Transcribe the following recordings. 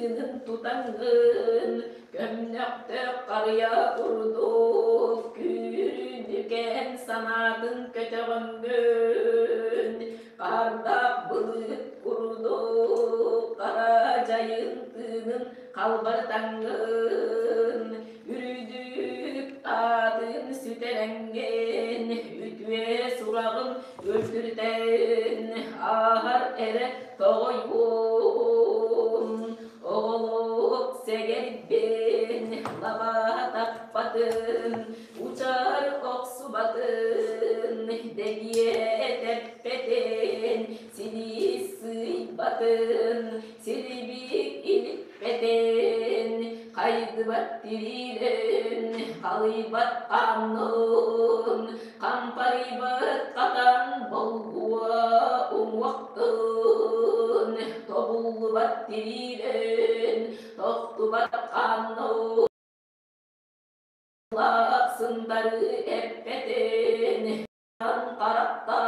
тыынын тутаҥҥын, көмнөхтөөх харыйа курдук күүрүнүкээн санаатын көтөҕөҥҥүн, хаардаах былыт курдук хара дьайын тыынын халбарытаҥҥын, үрдүк аатын сүтэрэҥҥин, үтүө сураҕын өлтүрүтэн ааһар эрэ тоҕойуом, оҕолук сэгэрбин лабаа таппатын, учар охсубатын, дэгиэ тэппэтин, силис сыыйбатын, силибик илиппэтин, хайдыбат тириилэн, халыйбат хааннын, Хампарыйбыт хатан болгуо уҥуохтун, тобуллубат тириилэн, тохтубат хааннын, сындары эппэтин, харахта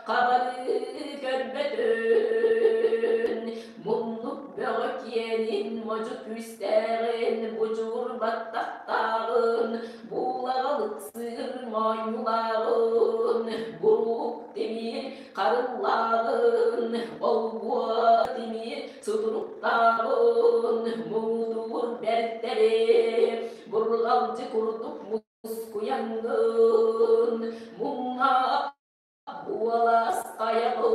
хабары көрбөтүн, муннук бөҕө киэнин модьу күүстээҕин, будьуур баттахтааҕын, Буулаҕалык сыыр моонньулааҕын, бурук тимир харыллааҕын, болгуо тимир сутуруктааҕын, муҥутуур бэртэри бурҕалдьы курдук мускуйаҥҥын, муҥнаах Буолас хайаҕы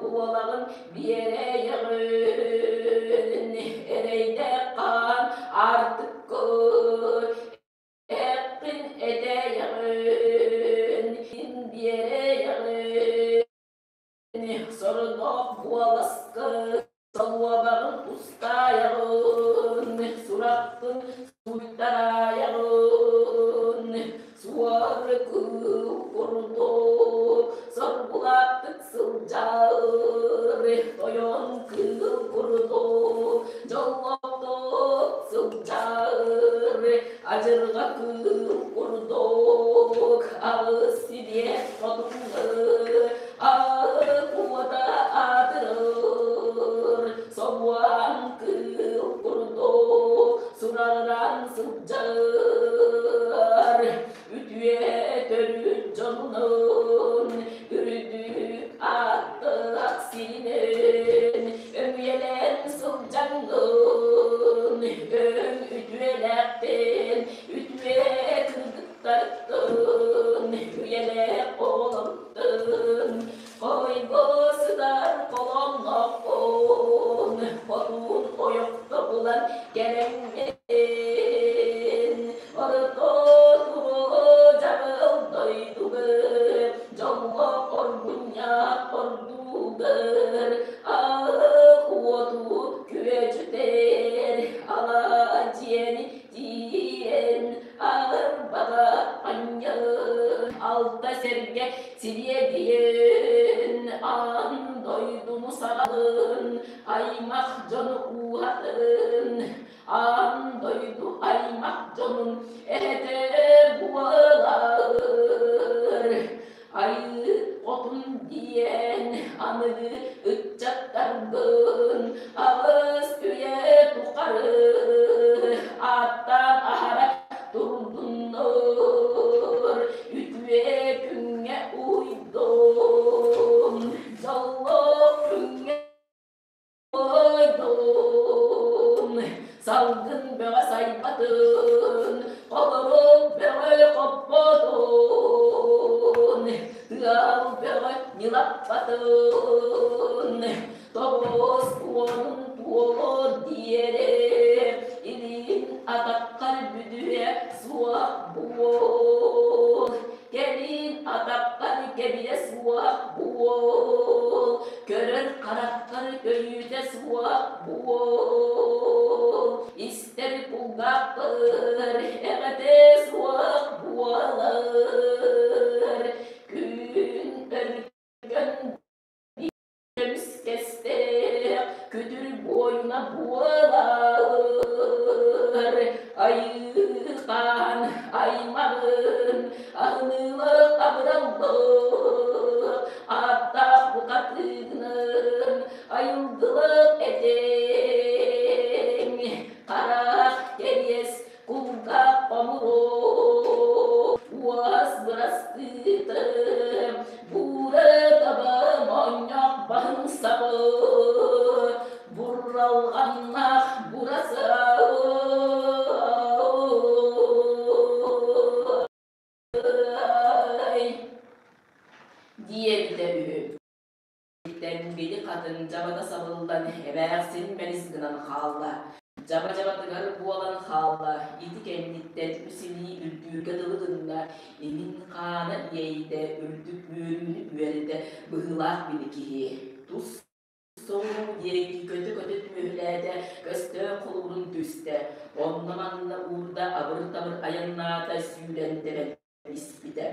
буолаҕын биэрэйэҕин, эрэйдээх хаан аартыккын эппин этэйэҕин, биэрэйэҕин, сорунох буоласкын Солуобаҕын устаайаҕын, сурахпын суйтараайаҕын, суоры кыыл курдук соргулаахтык сылдьар, тойон кыыл курдук дьоллоохтук сылдьар, адьырҕа кыыл курдук аҕыс сибиэт хотуҥҥы Куота аатырыр, собуан кыыл курдук сураран сылдьар. Үтүө төрүт дьонунун үрдүк ааттаах сиринэн өҥүйэлэн сылдьаҥҥын, өҥ үтүөлээхпин, үтүө кыргыттартан үйэлээх оҕолор Хойго сытар холоннохпун, хотун ойохто булан кэлэҥҥин, орто туруо дьаҕыл дойдугар, дьолго оргунньах ордугар, ах уоту күөдьүтэр, ала дьиэни тиийэн арбаҕа анньан алта сэргэ сириэдийэн аан дойдуну саҕалын аймах дьону ууһатын аан дойду аймах дьонун эһэтэ буолар Айыы хотун диэн аныгы ыччаттарбын аҕыс үйэ тухары ааттаан аһара турдуннар, үтүө күҥҥэ уйдун, дьоллоох күҥҥэ Ойдун, салгын бөҕө сайбатын, холорук бөҕө хоппотун, тыал бөҕө ньылаппатын, тоҕус уонун туолуор диэри илиин атаххар бүдүө суох буол. Кэлин атаххар кэбиһэ суох буол, көрөр хараххар көйүүтэ суох буол, истэр кулгааххар эҕэтэ суох буолар. Күн өргөн көмүскэстээх күтүр буойуна буолар, айыы-хаан аймаҕын аһыныылаах абыраллаах ааттаах бухатыынын айылгылаах этэ. Буралҕаннаах бураса диэбитэ үһү. Били хатын дьабата сабыллан эмээхсин мэлис гынан хаалла. Дьаба-дьабатыгар буолан хаалла, ити кэнниттэн үс илии үрдүүргэ дылы гынна, илин хаана иэйдэ, үрдүк үөрүүнү үөрдэ быһыылаах били киһи. Тус соҕуруу диэки көтө-көтө түөһүлээтэ, көстөөх холуурун түстэ, онно-манна уурда абыр-табыр айаннаата сүүрэн тэбэн испитэ.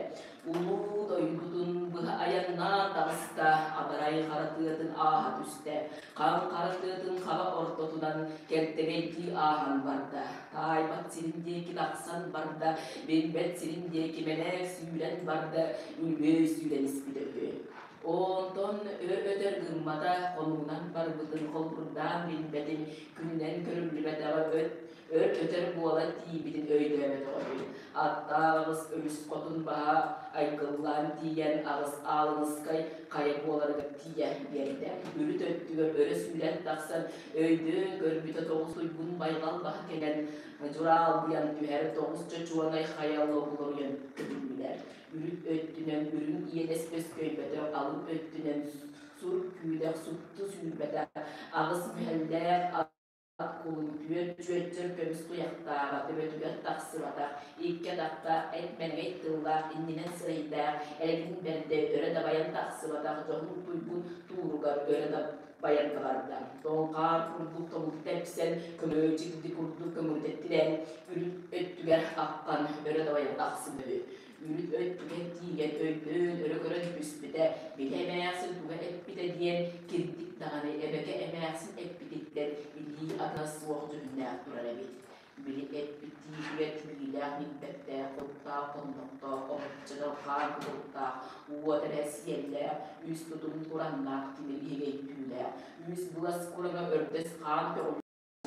Улуу дойдутун быһа айаннаан таҕыста, абарай хара тыатын ааһа түстэ, хаҥ хара тыатын хаба ортотунан кэлтэгэйдии ааһан барда, таайбат сирин диэки тахсан барда, билбэт сирин диэки мэнээк сүүрэн барда, үлүбүөй сүүрэн испитэ үһү. Онтон өр-өтөр гыммата, хонугунан барбытын холбурдаан билбэтин, күнүнэн көрүллүбэтэҕэ өт өр-өтөр буолан тиийбитин өйдөөбөтөҕө үһү. Аттаах аҕыс өрүс хотун баһа айгыллаан тиийэн аҕыс аалыныскай хайа буоларыгар тиийэ биэрдэ. Үрүт өттүгэр өрө сүүрэн тахсан өйдөөн көрбүтэ тоҕус уйгун байҕал баһа кэлэн дьураалдыйан түһэр тоҕус чочуонай хайа лоһулуруйан көтүллүлэр. Үрүт өттүнэн үрүҥ иэдэс өскөйбөтөх, алын өттүнэн сур күүдэх супту сүүрбэтэх, аҕыс мүһэллээх ат кулун түөрт чүөччэр көмүс туйахтааҕа төбөтүгэр тахсыбатах, икки атахтаах эт мэнэгэй тыллаах иннинэн сирэйдээх, эрэгин бэрдэ өрө дабайан тахсыбатах дьоһун туйгун тууругар өрө дабайан барда. Тоҥхаар курдук тобук тэпсэн, көмөөчүк курдук көҥүлтэттилэн, үрүт өттүгэр аххан өрө дабайан тахсыбыт. Үрүт өттүгэр тиийэн өйдөөн өрө көрөн түспүтэ, били эмээхсин туга эппитэ диэн кирдик даҕаны эбэкэ эмээхсин эппититтэн илии атына суох дьүһүннээх турар эбит. Били эппит тииһигэр түүлээх ньилбэктээх, куттаах хоннохтоох, оһучча хаан кутуруктаах, уот эрэ сиэллээх, үс тутум кураннаах тимир иһигэй түүлээх, үс былас кураҥа өрдөс хаан көҕүл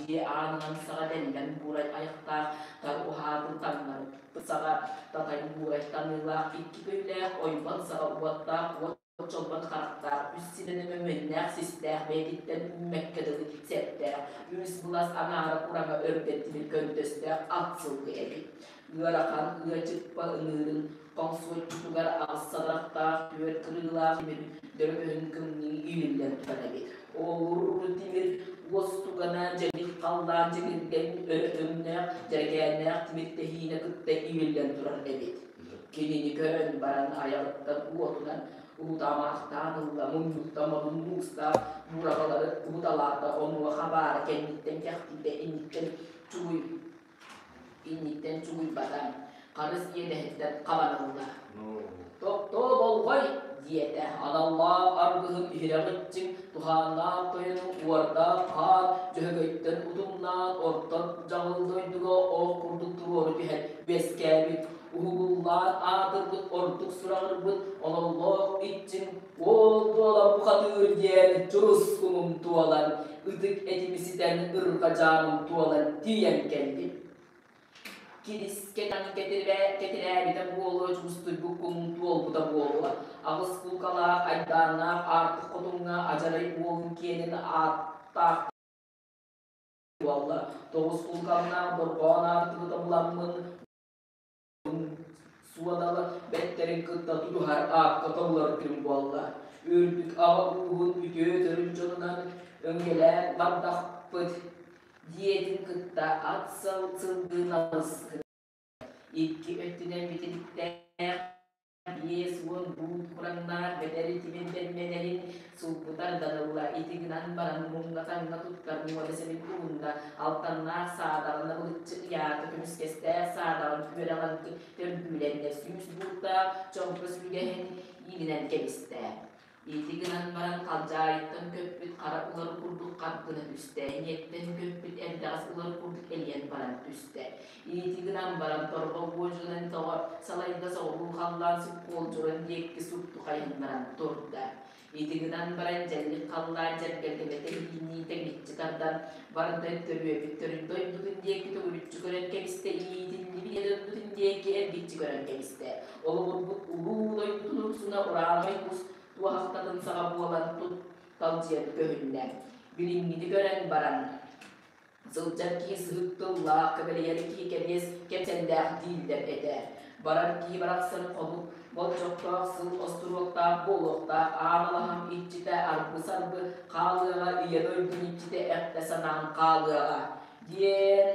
Дьиэ аанынан саҕа дэллэн буурай айахтаах, тар уһаатын таҥнары саҕа татай буурай таныылаах, икки көйүлээх ойбон саҕа уоттаах уот чолбон харахтаах, үс синэнэ мөҥүөннээх систээх, бэйэтиттэн үүммэккэ дылы сэттээх, үс былас аҥаара кураҥа өргөн тимир көнтөстөөх ат сылгы эбит. Ыарахан ыачыппа ыҥыырын хоҥсуоччутугар аҕыс садарахтаах түөрт кырыылаах тимир дөрөгөһүн кымньыы иилиллэн турар эбит. Олур тимир уостугана дьэбир халлаан дьэҥиргэн өрө өҥнөөх дьэрэкээннээх тимир тэһиинэ кытта иилиллэн турар эбит. Кинини көрөн баран айаҕыттан уотунан уһутаамаахтаан ылла, муннуктан модун муустаах буурҕалары уһуталаата, онуоха баара кэнниттэн кэхтиитэ инниттэн чугуй инниттэн чугуйбата, харыс иэдэһиттэн хабан ылла. «Тохтоо болҕой!» диэтэ. Аналлаах аргыһым иһирэх иччиҥ, туһааннаах тойону уордаах хаан Дьөһөгөйтөн утумнаан орто дьаҕыл дойдуга оох курдук туруору түһэн үөскээбит, уһугуллаан аатырбыт ордук сураҕырбыт ололлоох иччиҥ уол туола бухатыыр диэн чурус кумум туолан, ытык этими ситэн ырҕа дьаамым туолан тиийэн кэллим. Кирискэ кэтирээбитэ буолуо, дьуустуйбут кумум туолбута буолуо. Аҕыс куукалаах, айдааннаах аартык хотуҥҥа адьарай уолун киэнин ааттаах буолла. Тоҕус кулкамнаах дорҕоон аартыгы тобуламмын суодалы бэттэрин кытта тутуһар аакка тобулар күн буолла. Үрдүк аҕа ууһун үтүө төрүт дьонунан өҥөлөөн бардахпыт диэтин кытта ат сылгы налыс икки өттүнэн битириктээх 50 буут кураҥнаах бэдэри тимир бэрмэнэрин сулбутар данылла ити гынан баран муҥна-таҥна туттар муода сэбин уһунна алтаннаах саадаҕына былыччы ыйаата көмүскэстээх саадаҕын түөрэҕин төргүүлэннэ сүүс бууттаах чоҥко сүлгэһин иилинэн кэбистэ. Ити гынан баран халдьаайыттан көппүт хара улар курдук хат гына түстэ, эниэттэн көппүт эрдэҕэс улар курдук элийэн баран түстэ. Ити гынан баран торҕо буодьунан тоҕо салайда соҕуруу халлаан суккуолдьуран диэки супту хайыннаран турда. Ити гынан баран дьэллик халлаан дьэргэлгэнэ тэһииннии тэҥиччи тардан барытын төрүөбүт төрүт дойдутун диэки төгүрүччү көрөн кэбистэ, иитиллибит дойдутун диэки эргиччи көрөн кэбистэ. Олоҕурбут улуу дойдутун урсуна ураанай кус туоһахтатын саҕа буолан тутталдьыйан көһүннэ. Билиҥҥини көрөн баран, сылдьар киһи сыһык тыллаах, кэбэлийэр киһи кэриэс кэпсэллээх дииллэр этэ. Барар киһи барахсан хонук, болдьохтоох сыл остуруоктаах буолуохтаах аан алаһам иччитэ арбы-сарбы хаалыаҕа, ийэ дойдун иччитэ эхтэ санаан хаалыаҕа диэн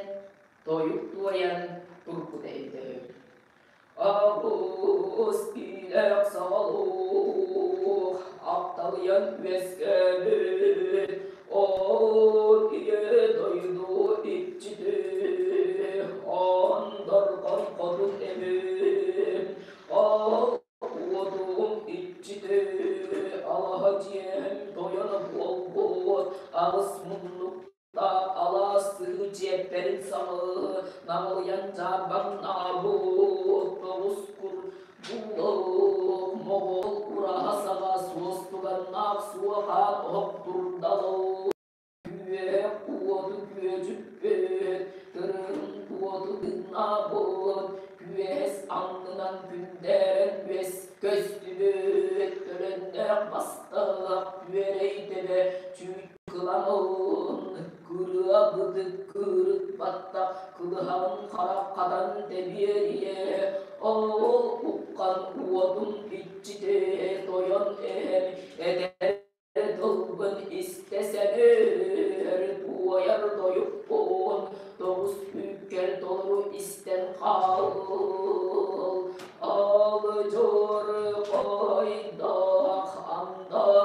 тойук туойан турбута эбитэ үһү. Абыс иилээх саҕалыах, апталыйан үөскээбит, ол ийэ дойду иччитэ, андарҕан хотун эбит, ал уотум иччитэ, алаһа дьиэм тойоно буолбут, аҕыс муннук Алаас сыһыы чиэппэрин саҕы наҕылыйан дьаарбаҥнаабыт тоҕус кур буллук моҕол ураһа саҕа суостуганнаах суохаан оһох турдалыы күөх уоту күөдьүппүт, тырын уоту тыыннаабыт, күөс аннынан күндээрэн үөс көстүбүт, төлөннөөх бастаах түөрэй төбө чүүт Кыламын, кырыа бытык кыырык баттах, кылыһаҕын харах хатан тэбиэрийэ, ол уххан уотун иччитэ тойон эһэм этэр.